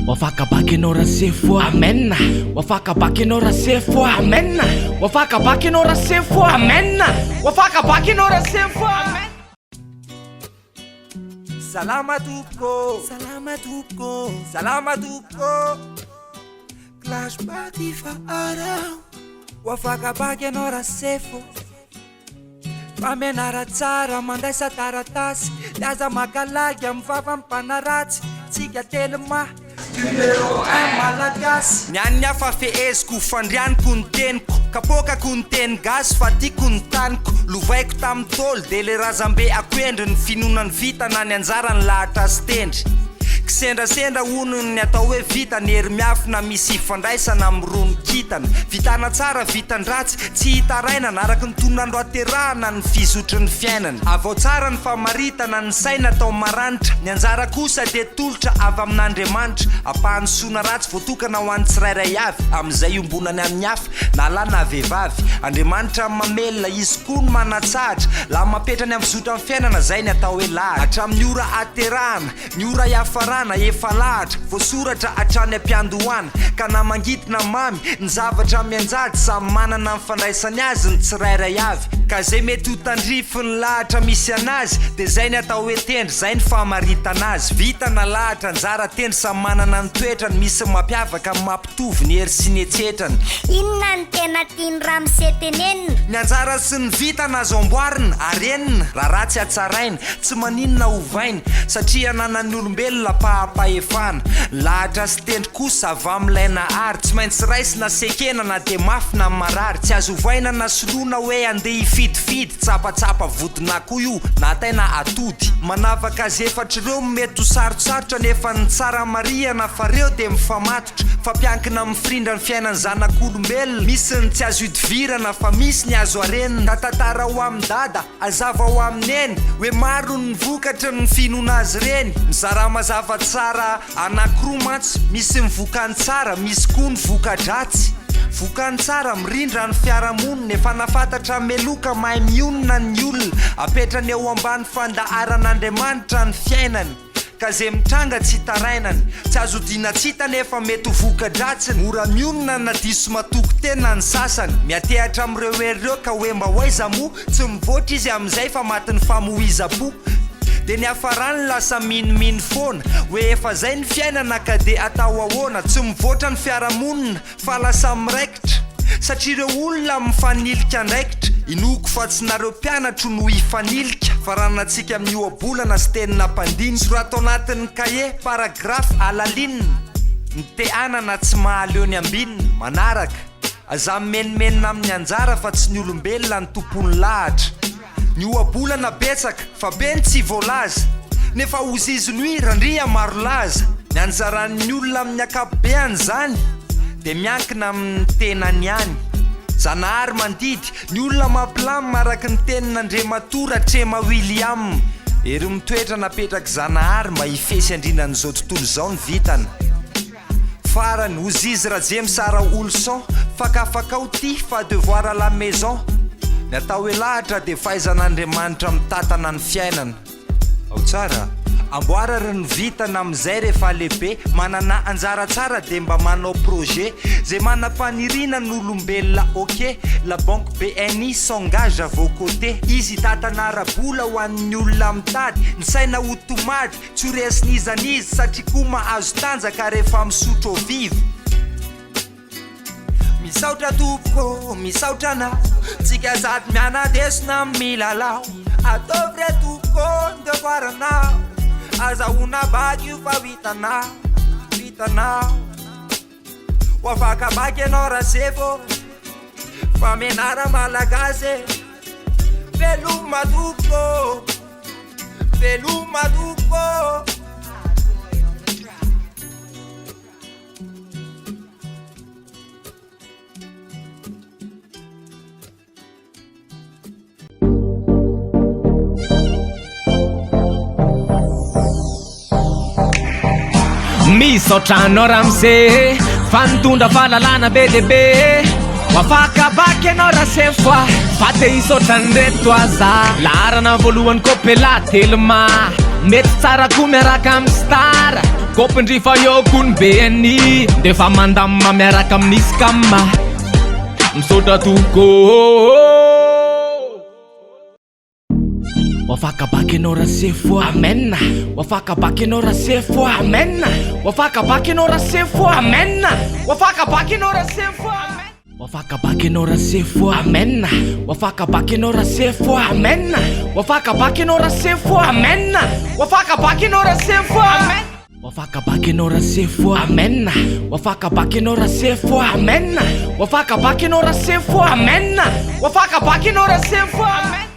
Ho afaka bac ianao Rasefo a! Amen! Ho afaka bac ianao Rasefo a! Amen! Ho afaka bac ianao Rasefo a! Amen! Ho afaka bac ianao Rasefo a! Amen! Salama tompoko, salama tompoko, salama tompoko. Clash party fa arao. Ho afaka bac ianao Rasefo. Fampianara tsara, mandraisa taratasy, de aza maka lagy amin'ny vavan'ny mpanaratsy, tsika telma, numéro un malagasy. Ny an'ny hafa feheziko, fandrianiko ny teniko, kapoakako ny teny gasy fa tiako ny taniko, lovaiko tamin'ny Ntaolo de le razambe akoendry ny finoana ny vintana ny anjara ny lahatra sy tendry. Kisendrasendra hono ny atao hoe vintana, hery miafina misy ifandraisana amin'irony kintana. Vintana tsara, vintan-dratsy. Tsy hitarainana, araka ny tonon'andro aterahana ny fizotry ny fiainana. Avao tsara ny famaritana ny saina atao maranitra, ny anjara kosa dia tolotra avy amin'Andriamanitra. Ampahany soa na ratsy voatokana ho an'ny tsirairay avy, amin'izay iombonany amin'ny hafa, na lahy na vehivavy. Andriamanitra mamelona, Izy koa no manatsahatra. Laha mampetra ny amin'ny fizotran'ny fiainana, izay ny atao hoe lahatra. Hatramin'ny ora aterahana, Ny ora hiafarana efa lahatra, voasoratra hatrany am-piandohana, ka na mangidy na mamy, ny zavatra mianjady, samy manana ny fandraisany azy ny tsirairay avy, ka zay mety ho tandrify ny lahatra misy anazy, de zay ny atao hoe tendry, zay ny famaritana azy, vita na lahatra, anjara tendry, samy manana ny toetrany, misy ny mampiavaka, ny mampitovy, ny hery sy ny etsetrany. Inona no tena tian'i ramose tenenina? Ny anjara sy ny vintana azo amboarina, arenina, raha ratsy hatsaraina. Tsy maninona ovaina, satria ananan'ny olombelona mpaham-pahefana. Lahatra sy tendry kosa avy amin'ilay Nahary, tsy maintsy raisina sy ekena na dia mafy na marary. Tsy azo ovaina na soloina hoe andeha hifidifidy, tsapatsapa vodin'akoho io na tay na atody. Manavaka azy efatra ireo mety ho sarotsarotra nefa ny tsara marihana fa reo dia mifamatotra, fampiankina amin'ny firindran'ny fiainan'ny zanak'olombelona. Misy ny tsy azo idivirana fa misy ny azo arenina. Ka tantarao amin'i Dada. Hazavao amin'i Neny hoe maro ny vokatry ny finoana azy ireny. Mizarà mazava tsara anankiroa mantsy, misy ny vokany tsara, misy koa ny voka-dratsy. Vokany tsara, mirindra ny fiarahamonina, efa nafantatra meloka mahay mionona ny olona, apetrany eo ambany fandaharan'Andriamanitra ny fiainany. Ka ze mitranga tsy itarainany. Tsy azo odiana tsy hita nefa mety ho voka-dratsiny. Mora mionona na diso matoky tena ny sasany. Miatehatra amin'ireo hery ireo ka hoe mba ho aiza moa? Tsy mivoatra izy amin'izay fa matin'ny famoizam-po. Dia ny hafarany lasa minomino foana. Hoe efa zay ny fiainana ka dia atao ahoana? Tsy mivoatra ny fiarahamonina. Fa lasa miraikitra satria ireo olona mifanilika andraikitra. Inoako fa tsy nareo mpianatro no hifanilika fa ranantsika amin'ny ohabolana sy tenina mpandinika. Sorato anatin'ny kahie, paragraphe, alalinina. Ny te hanana tsy mahaleo ny ambinina. Manaraka, aza mimenomenona amin'ny anjara fa tsy ny olombelona no tompon'ny lahatra. Ny ohabolana betsaka fa be ny tsy voalaza Nefa hozizy nuit Randria maro laza Ny anjaran'ny olona amin'ny ankapobeany izany Dia miankina amin'ny tenany ihany Zanahary mandidy ny olona mampilamina Araka ny tenin'Andriamatoa Ratrema William Hery mitoetra napetrak'i Zanahary Mba hifesy andrinan'izao tontolo izao ny vintana Farany, hozizy Rajems Raolison, fakafakao ty fa devoir à la maison. Ny atao hoe lahatra dia fahaizan'Andriamanitra mitantana ny fiainana. Ao tsara? Amboara ry ny vintana amin'izay rehefa lehibe, manana anjara tsara dia mba manao projet. Zay manam-paniriana ny olombelona ok, la banque BNI s'engage à vos côtés. Izy hitantana ara-bola ho an'ny olona mitady, ny saina ho tomady, Tsy ho resin'iza n'iza satria koa mahazo tanjaka rehefa misotro eau vive. Misaotra tompoko, misaotra anao, tsika sady miana-desona milalao. Ataovy re tompoko ny devoir anao, azahoana bac io fa ho hitanao, ho hitanao. Ho afaka bac ianao Rasefo, fa mianara malagasy e. Veloma tompoko. Veloma tompoko. Misaotra anao ramose fa nitondra fahalalana be dia be. Ho afaka bac ianao rasefo a, fa te hisaotra an'ireto aza. Laharana voalohany Kopela Telma, mety tsara koa miaraka amin'ny star. Kopindry fa eo koa ny BNI Defa mandamina miaraka amin'ny Iscam. Misaotra tompoko. Wafaka ianao rasefo amen. Wafaka ianao rasefo amen. Wafaka ianao rasefo amen. Wafaka ianao rasefo amen. Wafaka ianao rasefo amen. Wafaka ianao rasefo amen. Wafaka ianao rasefo amen. Wafaka ianao rasefo amen. Wafaka ianao rasefo amen. Wafaka ianao rasefo amen. Wafaka ianao rasefo amen. Wafaka ianao rasefo amen.